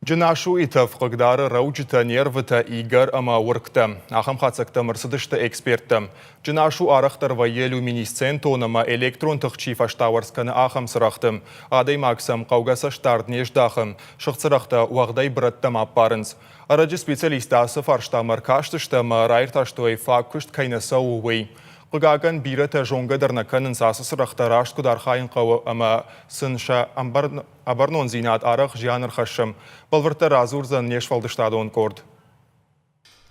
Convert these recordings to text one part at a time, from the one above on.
Джынасуйы тӕф хъыгдары рӕуджытӕ, нервытӕ, игӕр ӕмӕ уыргтӕ. Ахӕм хатдзӕгтӕм ӕрцыдысты эксперттӕ. Джынасу арӕхдӕр вӕййы люминесцентон ӕмӕ электрон тых чи фӕстауӕрц кӕны, ахӕм цырӕгъты. Адӕймаг сӕм хъӕугӕ цӕстдард не здахы. Сыгъд цырӕгътӕ уӕгъдӕй бырӕттӕм ӕппарынц. Ӕрӕджы специалисттӕ ацы фарстамӕ ӕркастысты ӕмӕ раиртӕстой, фаг куыст кӕй нӕ цӕуы, уый. Хъыгагӕн, бирӕтӕ зонгӕ дӕр нӕ кӕнынц, ацы цырӕгътӕ раст куыд архайын хъӕуы ӕмӕ сын сӕ Ӕбӕрнондзинад арӕх зиан ӕрхӕссы. Бӕлвырддӕр радзурдзӕн не сфӕлдыстадон къорд.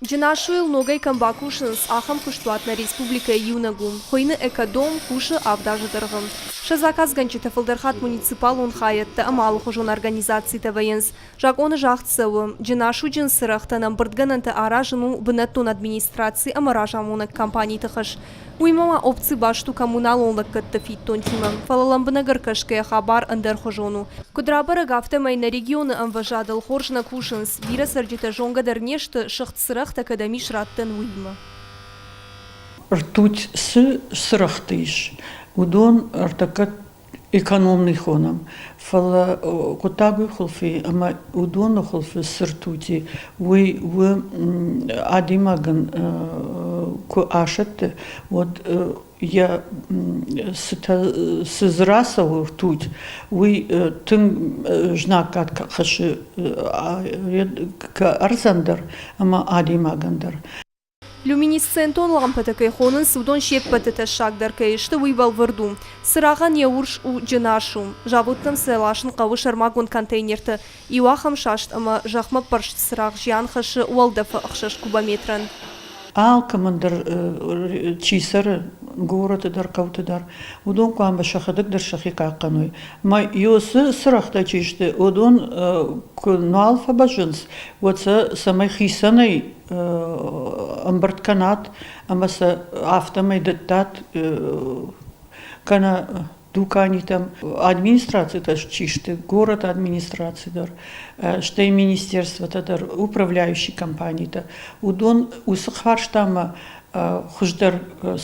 Джынасуйыл ногӕй кӕм бакусынц, ахӕм куыстуат нӕ республикӕйы иунӕг у. Хуыйны Экодом, кусы авд азы дӕргъы. Сӕ заказгӕнджытӕ фылдӕр хатт муниципалон хайӕдтӕ ӕмӕ алыхуызон организацитӕ вӕййынц. Закъоны загъд цӕуы, джынасуджын цырӕгътӕн ӕмбырдгӕнӕнтӕ аразын у бынӕттон администраци ӕмӕ разамонӕг компаниты хӕс. Уыимӕ ма опци баст у коммуналон лӕггӕдты фиддонтимӕ, фӕлӕ лӕмбынӕг ӕркӕсгӕйӕ хабар ӕндӕрхуызон у. Куыд рабӕрӕг, афтӕмӕй нӕ регионы ӕмвӕзадыл хорз нӕ кусынц, бирӕ цӕрджытӕ зонгӕ дӕр не сты, сыгъд цырӕгътӕ кӕдӕм ис раттӕн, уыимӕ. Ртуть цы цырӕгъты ис, уыдон ӕртӕккӕ экономный хонӕм, фӕлӕ хъуыддаг уый хуылфы ӕмӕ уыдоны хуылфы цы ртути, уый у адӕймагӕн куы асӕтты, уӕд йӕ цытӕ цы дзы рацӕуы ртуть, уый тынг знаггад хӕссы ӕрдзӕн дӕр ӕмӕ адӕймагӕн дӕр. Люминесцентон лампӕтӕ кӕй хонынц, уыдон се ппӕты тӕссагдӕр кӕй сты, уый бӕлвырд у. Цырагъӕн йӕ урс у джынасу. Заводтӕм сӕ ласын хъӕуы сӕрмагонд контейнерты. Иу ахӕм саст ӕмӕ зӕхмӕ ппӕрст цырагъ зиан хӕссы уӕлдӕфы ӕхсӕз кубометрӕн. Алкӕмӕн дӕр чи цӕры, горӕты дӕр, хъӕуты дӕр, уыдон хъуамӕ сӕхӕдӕг дӕр сӕхи хъахъхъӕной. Мӕ цы цырӕгътӕ чи сты, уыдон куы нал фӕбӕззынц, уӕд сӕ цӕмӕй хицӕнӕй ӕмбырд кӕнат ӕмӕ сӕ афтӕмӕй дӕттат кӕнӕ дуканитӕм. Администрацитӕ чи сты, город администраци дӕр, стӕй министерствотӕ дӕр, управляющий компанитӕ, уыдон уыцы фарстамӕ хуыздӕр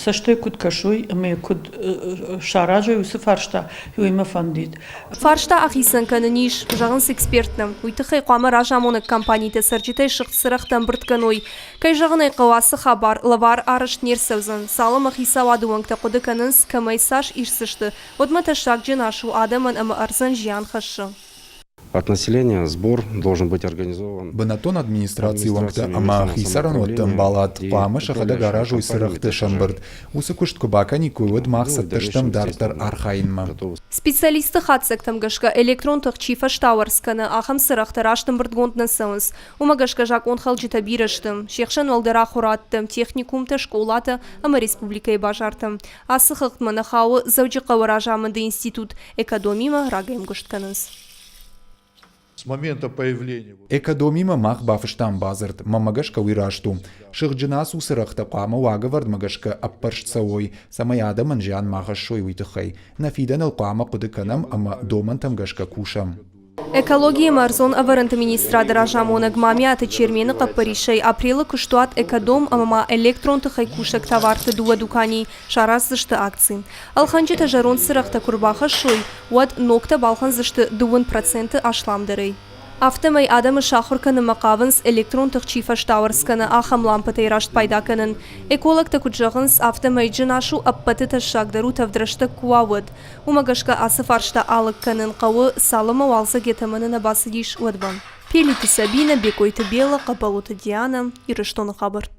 цӕстӕй куыд кӕсой ӕмӕ куыд саразой уыцы фарста, уый мӕ фӕндид. Фарста ахицӕн кӕнын ис, зӕгъынц эксперттӕ. Уый тыххӕй хъуамӕ разамонӕг компанитӕ цӕрджытӕй сыгъд цырӕгътӕ ӕмбырд кӕной. Кӕй зӕгъын ӕй хъӕуы, ацы хабар лӕвар арӕзт не рцӕудзӕн. Цалынмӕ хицауады уӕнгтӕ хъуыды кӕнынц, кӕмӕй цас исдзысты, уӕдмӕ тӕссагджын ас у адӕмӕн ӕмӕ ӕрдзӕн зиан хӕссы. От населения сбор должен быть организован. Бынӕттон администрацийы уӕнгтӕ ӕмӕ хицӕрӕнуӕтты ӕмбалад хъуамӕ сӕхӕдӕг аразой цырӕгъты сӕмбырд. Уыцы куыст куы бакӕниккой, уӕд мах цӕттӕ стӕм дарддӕр архайынмӕ. Специалистты хатдзӕгтӕм гӕсгӕ, электрон тых чи фӕстауӕрц кӕны, ахӕм цырӕгътӕ раст ӕмбырдгонд нӕ цӕуынц. Уымӕ гӕсгӕ закъонхалджытӕ бирӕ сты. Се хсӕн уӕлдӕр ахуырадты, техникумтӕ, скъолатӕ ӕмӕ республикӕйы базартӕ. Ацы хыгъдмӕ нӕ хауы Дзӕуджыхъӕуы разамынды институт Экодомимӕ рагӕй ӕмгуыст кӕнынц. С момента появления. Экодомимӕ мах бафыстам бадзырд, мӕнмӕ гӕсгӕ уый раст у. Сыгъджын ацу цырӕгътӕ хъуамӕ уагӕвӕрдмӕ гӕсгӕ ӕппӕрст цӕуой, цӕмӕй адӕмӕн зиан ма хӕссой, уый тыххӕй. Нӕ фидӕныл хъуамӕ хъуыды кӕнӕм ӕмӕ домӕнтӕм гӕсгӕ кусӕм. Экологийы ӕмӕ ӕрдзон ӕвӕрӕнты министрады разамонӕг Мамиаты Чермены хъӕппӕрисӕй апрелы куыстуат «Экодом» ӕмӕ ма электрон тыхӕй кусӕг товарты дыууӕ дуканийы сараздзысты акци. Ӕлхӕнджытӕ зӕронд цырӕгътӕ куы рбахӕссой, уӕд ногтӕ балхӕндзысты 2% асламдӕрӕй. Афтӕмӕй адӕмы сахуыр кӕнынмӕ хъавынц, электрон тых чи фӕстауӕрц кӕны, ахӕм лампӕтӕй раст пайда кӕнын. Экологтӕ куыд зӕгъынц, афтӕмӕй джынасу ӕппӕты тӕссагдӕр у тӕвд рӕстӕг куы уа, уӕд. Уымӕ гӕсгӕ ацы фарста алыг кӕнын хъӕуы, цалынмӕ уалдзӕг йӕ тӕмӕны нӕ бацыдис, уӕдмӕ. Пелиты Сабинӕ, Бекъойты Белла, Хъӕбӕлоты Дианӕ, Ирыстоны хабӕрттӕ.